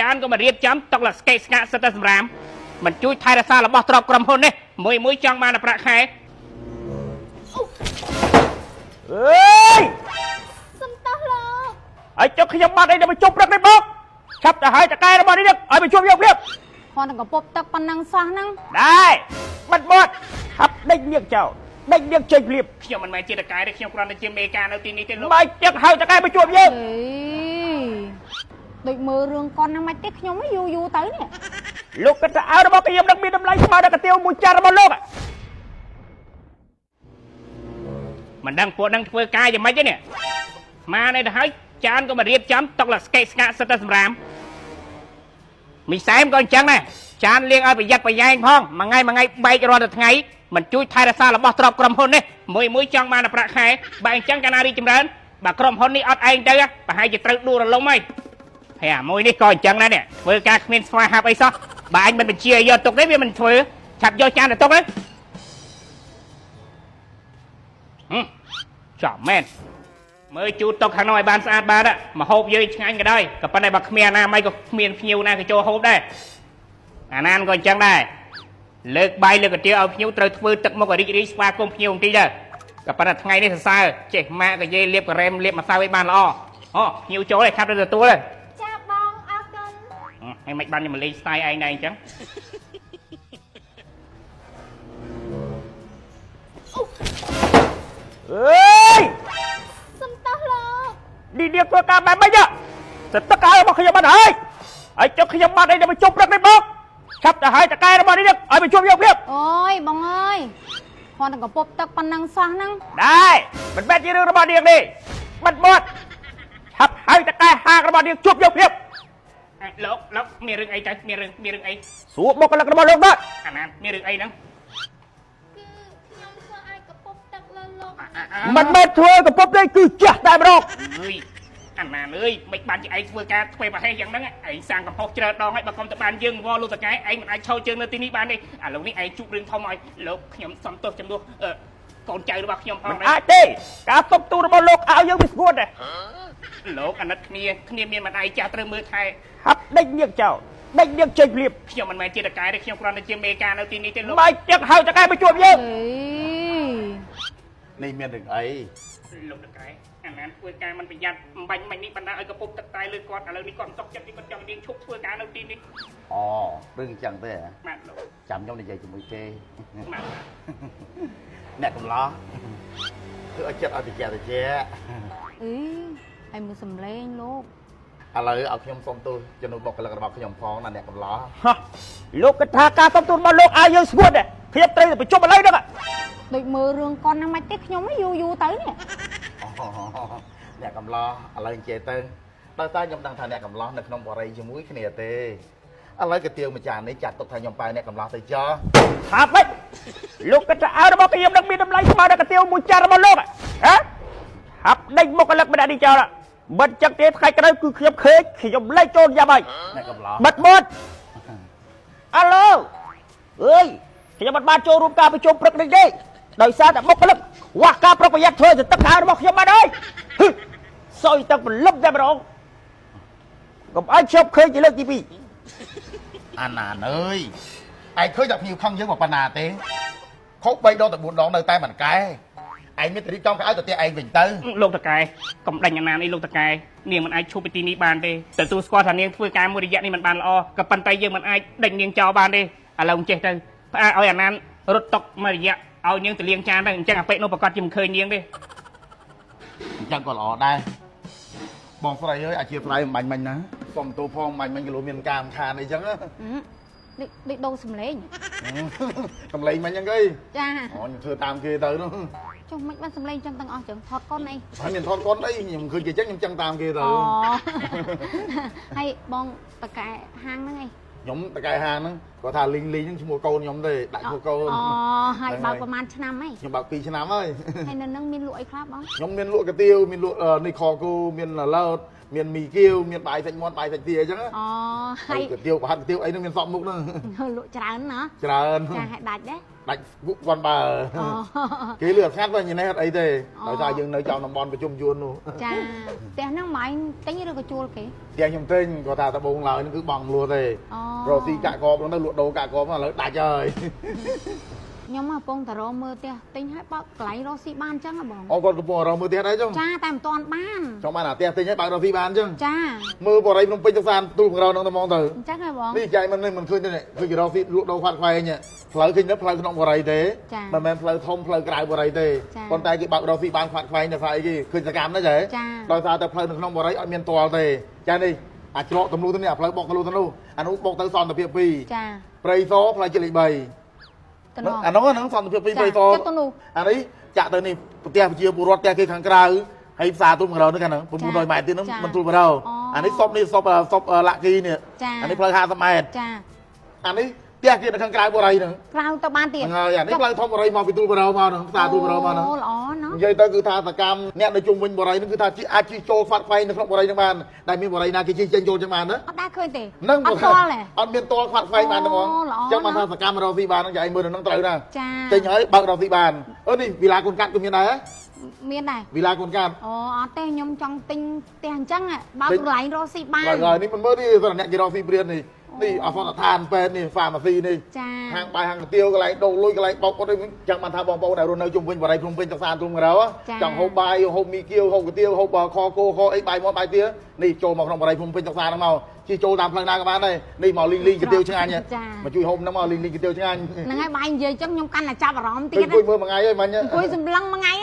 ចានក៏មិនរៀបចំតុកលស្កេស្កាសិតតែសម្រាមមិនជួយថែរក្សារបស់ទ្រព្យក្រុមហ៊ុននេះមួយមួយចង់បានតែប្រាក់ខែ អើយ សំតោះលោក ហើយចុះខ្ញុំបាត់អីដល់មកជប់ព្រឹកនេះមកឆាប់ទៅហើយតកែរបស់នេះឲ្យមកជួបយកព្រាប គ្រាន់តែកពប់ទឹកប៉ុណ្ណឹងសោះហ្នឹង ដែរបិទមាត់ហាប់ដេញនាងចោលដេញនាងចេញភ្លាម ខ្ញុំមិនមែនជាតកែទេខ្ញុំគ្រាន់តែជាមេការនៅទីនេះទេលោក មកចឹងហើយតកែមកជួបយើង អេដូចមើលរឿងកុនហ្នឹងមិនទេខ្ញុំយូរយូរទៅនេះ លោកគិតថាអាវរបស់ខ្ញុំនឹងមានតម្លៃស្មើដល់កាទៀវមួយចានរបស់លោក មិនដឹងពួកនឹងធ្វើការយ៉ាងម៉េចទេនេះស្មានឯទៅហើយចានក៏មិនរៀបចំតុកលស្កេស្កាសិតតែសម្រាមមីសែមក៏អញ្ចឹងដែរចានលាងឲ្យប្រយ័ត្នប្រយែងផងមួយថ្ងៃមួយថ្ងៃបែករាល់តែថ្ងៃមិនជួយថែរក្សារបស់ទ្រព្យក្រុមហ៊ុននេះមួយមួយចង់បានតែប្រាក់ខែបើអញ្ចឹងកាលណារីកចម្រើនបើក្រុមហ៊ុននេះអត់ឯងទៅប្រហែលជាត្រូវដួលរលំហើយហើយអាមួយនេះក៏អញ្ចឹងដែរនេះធ្វើការគ្មានស្វាហាប់អីសោះបើអញមិនបញ្ជាឲ្យយកទុកទេវាមិនធ្វើឆាប់យកចានទៅទុកទៅហឹមចំមែនមើលជូតតុកខាងនោះឲ្យបានស្អាតបាតមកហូបយើងឆ្ងាញ់ក៏ដោយក៏ប៉ុន្តែបើគ្មានអាណាម័យក៏គ្មានភ្ញៀវណាក៏ចូលហូបដែរអាណានក៏អញ្ចឹងដែរលើកបាយលើកកាទៀវឲ្យភ្ញៀវត្រូវធ្វើទឹកមុខឲ្យរីករាយស្វាគមន៍ភ្ញៀវបន្តិចដែរក៏ប៉ុន្តែថ្ងៃនេះសរសើរចេះម៉ាក់ក៏យាយលាបការ៉េមលាបម្សៅឲ្យបានល្អអូភ្ញៀវចូលហើយឆាប់ទៅទទួលហើយ ចាបងអរគុណ ហើយមិនបានខ្ញុំមកលេងស្ទាយឯងដែរអញ្ចឹង អើយ សំតោះលោក នេះនាងធ្វើការបែបម៉េចសទឹកអាវរបស់ខ្ញុំបាត់ហើយហើយចុះខ្ញុំបាត់អីដល់មកជប់ព្រឹកនេះមកឆាប់ទៅហើយតកែរបស់នេះឲ្យមកជួបយកព្រាប អូយបងអើយគ្រាន់តែកពប់ទឹកប៉ុណ្ណឹងសោះហ្នឹង ដែរមិនមែនជារឿងរបស់នាងទេបិទមាត់ឆាប់ហើយតកែហាងរបស់នាងជួបយកព្រាប លោកលោកមានរឿងអីទៅមានរឿងមានរឿងអី សួរបុគ្គលិករបស់លោកបាទ អាណាមានរឿងអីហ្នឹង គឺខ្ញុំធ្វើឲ្យកពប់ទឹកលើលោក មិនមែនធ្វើកពុបទេគឺចាស់តែម្ដង អើយអាណាអើយមិនបានជាឯងធ្វើការធ្វើប្រហែសយ៉ាងហ្នឹងឯងសាងកំហុសច្រើនដងហើយបើកុំទៅបានយើងវល់លោកតកែឯងមិនអាចឈរជើងនៅទីនេះបានទេឥឡូវនេះឯងជួបរឿងធំហើយលោកខ្ញុំសុំទោសចំនួនកូនចៅរបស់ខ្ញុំផង មិនអាចទេការតុបទូរបស់លោកឲ្យយើងវាស្ងួតដែរ លោកអាណិតគ្នាគ្នាមានម្ដាយចាស់ត្រូវមើលថែ ហាប់ដេញនាងចោលដេញនាងចេញភ្លាម ខ្ញុំមិនមែនជាតកែទេខ្ញុំគ្រាន់តែជាមេការនៅទីនេះទេលោក មកចឹងហើយតកែមកជួបយើង អេ នេះមានរឿងអី លោកតកែអាណានធ្វើការមិនប្រយ័ត្នអំបញ្ញមិញនេះបណ្ដាឲ្យកពុបទឹកតែលើគាត់ឥឡូវនេះគាត់មិនសុខចិត្តទីគាត់ចង់នាងឈប់ធ្វើការនៅទីនេះ អូរឿងអញ្ចឹងទេហ៎ បាទលោក ចាំខ្ញុំនិយាយជាមួយគេ បាទ អ្នកកំឡោះធ្វើឲ្យចិត្តឲ្យតិចតិច អីហើយមើលសំឡេងលោក ឥឡូវឲ្យខ្ញុំសុំទោសជំនួសបុគ្គលិករបស់ខ្ញុំផងណាអ្នកកំឡោះ ហោះលោកគិតថាការតុបទូរបស់លោកឲ្យយើងស្ងួតដែរខ្ញុំត្រូវតែប្រជុំឥឡូវហ្នឹង ដូចមើលរឿងកុនហ្នឹងមិនទេខ្ញុំយូរយូរទៅនេះ អូអ្នកកំឡោះឥឡូវនិយាយទៅដោយសារខ្ញុំដឹងថាអ្នកកំឡោះនៅក្នុងបរិយជាមួយគ្នាទេឥឡូវកាទៀវមួយចាននេះចាត់ទុកថាខ្ញុំប៉ែអ្នកកំឡោះទៅចោះ ថាម៉េចលោកគិតថាអាវរបស់ខ្ញុំនឹងមានតម្លៃស្មើដល់កាទៀវមួយចានរបស់លោកហ៎ហាប់ដេញបុគ្គលិកម្នាក់នេះចោលមិនចឹងទេថ្ងៃក្រោយគឺខ្ញុំខេកខ្ញុំលេចចូលយ៉ាប់ហើយ អ្នកកំឡោះ បិទមាត់អាឡូអើយខ្ញុំមិនបានចូលរួមការប្រជុំព្រឹកនេះទេដោយសារតែបុគ្គលិកខ្វះការប្រុងប្រយ័ត្នធ្វើទៅទឹកអាវរបស់ខ្ញុំបាត់ហើយហឹសយទឹកព្រលឹមតែម្ដងកុំឲ្យខ្ញុំឃើញជាលើកទី2 អាណានអើយឯងឃើញតែភ្ញៀវខឹងយើងមកប៉ុណ្ណាទេខុស3ដងទៅ4ដងនៅតែមិនកែឯងមានតែរៀបចំកៅអៅទៅផ្ទះឯងវិញទៅ លោកតកែកុំដេញអាណានេះលោកតកែនាងមិនអាចឈប់ពីទីនេះបានទេទទួលស្គាល់ថានាងធ្វើការមួយរយៈនេះមិនបានល្អក៏ប៉ុន្តែយើងមិនអាចដេញនាងចោលបានទេឥឡូវចេះទៅផ្អាកឲ្យអាណានរត់តុកមួយរយៈឲ្យនាងទៅលាងចានទៅអញ្ចឹងអាពេកនោះប្រកាសជាមិនឃើញនាងទេ អញ្ចឹងក៏ល្អដែរបងស្រីអើយអាជាស្រ័យមិនបាញ់មិញណាសុំទោសផងបាញ់មិញគីឡូមានការរំខានអីចឹង ដូចដូចដូរសំឡេង កំឡែងមិញហ្នឹងគេ ចា អូខ្ញុំធ្វើតាមគេទៅនោះ ចុះមិនបានសំឡេងចឹងទាំងអស់ចឹងថតកុនអី ហើយមានថតកូនអីខ្ញុំឃើញគេចឹងខ្ញុំចឹងតាមគេទៅ អូហើយបងតកែហាងហ្នឹងអី ខ្ញុំតកែហាងហ្នឹង គាត់ថាលីងលីងហ្នឹងឈ្មោះកូនខ្ញុំទេដាក់ឈ្មោះកូន អូហើយបើកប្រហែលឆ្នាំហី ខ្ញុំបើក2ឆ្នាំហើយ ហើយនៅនឹងមានលក់អីខ្លះបង ខ្ញុំមានលក់កាទៀវមានលក់នេះខគោមានឡតមានមីគៀវមានបាយសាច់មាន់បាយសាច់ទាអញ្ចឹង អូហើយ កាទៀវប្រហិតកាទៀវអីហ្នឹងមានសក់មុខហ្នឹង លក់ច្រើនណា ច្រើន ចាឲ្យដាច់ដែរ ដាច់គាត់បើ អូ គេលឿនស្ងាត់វិញនេះអត់អីទេដោយសារយើងនៅចំតំបន់ប្រជុំយួននោះ ចាផ្ទះហ្នឹងមកឯងទិញឬក៏ជួលគេ ផ្ទះខ្ញុំទិញគាត់ថាដបងឡើយហ្នឹងគឺបងលក់ទេរកស៊ីកាក់កបហ្នឹងទៅលក់ដូរកាក់កបឥឡូវដាច់ហើយ ខ្ញុំកំពុងតែរកមើលផ្ទះទិញឲ្យបើកកន្លែងរកស៊ីបានអញ្ចឹងហ៎បង អូគាត់កំពុងរកមើលផ្ទះដែរចឹង ចាតែមិនទាន់បាន ចង់បានអាផ្ទះទិញឲ្យបើករកស៊ីបានចឹង ចា មើលបរិយភ្នំពេញទៅសានទូលបង្រហ្នឹងទៅហ្មងទៅ អញ្ចឹងហ៎បង នេះចៃមិនមិនឃើញទេឃើញគេរកស៊ីលក់ដូរខ្វាត់ខ្វែងផ្លូវឃើញទៅផ្លូវក្នុងបរិយទេមិនមែនផ្លូវធំផ្លូវក្រៅបរិយទេប៉ុន្តែគេបើករកស៊ីបានខ្វាត់ខ្វែងដោយសារអីគេឃើញសកម្មណាចេះដោយសារតែផ្លូវនៅក្នុងបរិយអត់មានតល់ទេចានេះអាច្រកទំលូទៅនេះអាផ្លូវបុកទៅនោះអានោះបុកទៅសន្តិភាព2 ចា ព្រៃសផ្លូវជាតិលេខ3អានោះហ្នឹងសន្តិភាព2ព្រៃសអានេះចាក់ទៅនេះប្រទេសប្រជាពលរដ្ឋផ្ទះគេខាងក្រៅហើយផ្សារទូលបង្រនេះខាងហ្នឹង900ម៉ែត្រទៀតហ្នឹងមិនទូលបង្រអានេះសុបនេះសុបសុបលាក់គីនេះអានេះផ្លូវ50ម៉ែត្រ ចា អានេះផ្ទះគេនៅខាងក្រៅបរិយហ្នឹង ក្រៅទៅបានទៀត ហើយអានេះផ្លូវធំបរិយមកពីទូលបរោមកហ្នឹងផ្សារទូលបរោមកហ្នឹង អូល្អណោះ និយាយទៅគឺថាសកម្មអ្នកនៅជុំវិញបរិយហ្នឹងគឺថាអាចជិះចូលខ្វាត់ខ្វែងនៅក្នុងបរិយហ្នឹងបានដែលមានបរិយណាគេជិះចេញចូលចឹងបានណា អត់ដែរឃើញទេ ហ្នឹង អត់ទាល់ទេ អត់មានតល់ខ្វាត់ខ្វែងបានទេហ្មងចឹងបានថាសកម្មរកស៊ីបានហ្នឹងយាយមើលនៅហ្នឹងត្រូវណា ចា ទិញហើយបើករកស៊ីបានអឺនេះវិឡាកូនកាត់ក៏មានដែរ មានដែរ វិឡាកូនកាត់ អូអត់ទេខ្ញុំចង់ទិញផ្ទះអញ្ចឹងបើកកន្លែងរកស៊ីបាន ហើយនេះមិនមើលនេះសម្រាប់អ្នកគេរកស៊ីព្រាននេះនេះអសន្នដ្ឋានពេទ្យនេះហ្វាម៉ាស៊ីនេះ ចា ហាងបាយហាងកាទៀវកន្លែងដូរលុយកន្លែងបោកអត់អីចឹងបានថាបងប្អូនដែលរស់នៅជុំវិញបរិយភ្នំពេញទឹកសានទ្រុងរោចង់ហូបបាយហូបមីគៀវហូបកាទៀវហូបខគោខអីបាយមាត់បាយទានេះចូលមកក្នុងបរិយភ្នំពេញទឹកសានហ្នឹងមកជិះចូលតាមផ្លូវណាក៏បានដែរនេះមកលីងលីងកាទៀវឆ្ងាញ់មកជួយហូបហ្នឹងមកលីងលីងកាទៀវឆ្ងាញ់ ហ្នឹងហើយបាយនិយាយចឹងខ្ញុំកាន់តែចាប់អារម្មណ៍ទៀត អង្គុយមើលមួយថ្ងៃហើយមិញ អង្គុយសម្លឹងមួយថ្ងៃ ឥ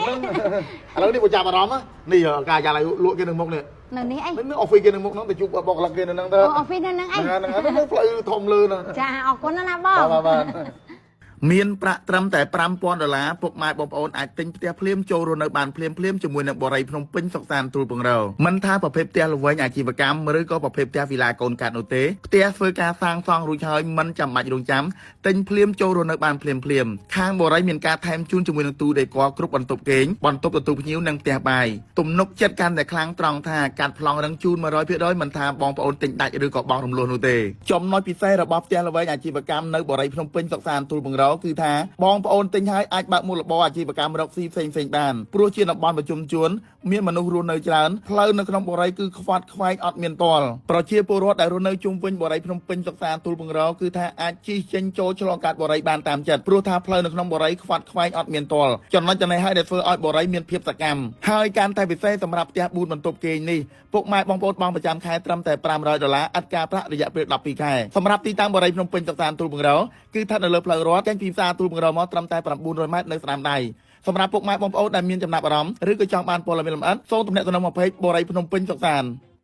ឡូវនេះបើចាប់អារម្មណ៍នេះការយ៉ាឡៃលក់គេនឹងមុខនេះ នៅនេះអី នេះ office គេនឹងមុខហ្នឹងទៅជួបបុគ្គលិកគេនៅហ្នឹងទៅ office នៅហ្នឹងអី ហ្នឹងហ្នឹងផ្លូវធំលើហ្នឹង ចាអរគុណណាស់បង បាទបាទមានប្រាក់ត្រឹមតែ5000ដុល្លារពុកម៉ែបងប្អូនអាចទិញផ្ទះភ្លាមចូលរស់នៅបានភ្លាមភ្លាមជាមួយនឹងបរិយភ្នំពេញសុខសាន្តទូលពង្រោមិនថាប្រភេទផ្ទះល្វែងអាជីវកម្មឬក៏ប្រភេទផ្ទះវីឡាកូនកាត់នោះទេផ្ទះធ្វើការសាងសង់រួចហើយមិនចាំបាច់រងចាំទិញភ្លាមចូលរស់នៅបានភ្លាមភ្លាមខាងបរិយមានការថែមជូនជាមួយនឹងទូដេកគ្រប់បន្ទប់គេងបន្ទប់ទទួលភ្ញៀវនិងផ្ទះបាយទំនុកចិត្តកាន់តែខ្លាំងត្រង់ថាកាត់ប្លង់រឹងជូន100%មិនថាបងប្អូនទិញដាច់ឬក៏បង់រំលោះនោះទេចំណុចពិសេសរបស់ផ្ទះល្វែងអាជីវកម្មនៅបរិយភ្នំពេញសុខសាន្តទូលពង្រោគឺថាបងប្អូនទិញហើយអាចបើកមុខរបរអាជីវកម្មរកស៊ីផ្សេងៗបានព្រោះជាតំបន់ប្រជុំជនមានមនុស្សរស់នៅច្រើនផ្លូវនៅក្នុងបរិយគឺខ្វាត់ខ្វែងអត់មានតល់ប្រជាពលរដ្ឋដែលរស់នៅជុំវិញបរិយភ្នំពេញសុខសាន្តទូលពង្រោគឺថាអាចជិះចេញចូលឆ្លងកាត់បរិយបានតាមចិត្តព្រោះថាផ្លូវនៅក្នុងបរិយខ្វាត់ខ្វែងអត់មានតល់ចំណុចចំណេះហើយដែលធ្វើឲ្យបរិយមានភាពសកម្មហើយកាន់តែពិសេសសម្រាប់ផ្ទះ4បន្ទប់គេងនេះពុកម៉ែបងប្អូនបងប្រចាំខែត្រឹមតែ500ដុល្លារឥតការប្រាក់រយៈពេល12ខែសម្រាប់ទីតាំងបរិយភ្នំពេញសុខសាន្តទូលពង្រោគឺស្ថិតនៅលើផ្លូវរដ្ឋចេញពីផ្សារទូលពង្រោមកត្រឹមតែ900ម៉ែត្រនៅស្នាមដៃសម្រាប់ពុកម៉ែបងប្អូនដែលមានចំណាប់អារម្មណ៍ឬក៏ចង់បានព័ត៌មានលម្អិតសូមទំនាក់ទំនងមកពេកបរិយភ្នំពេញសុខសាន្ត។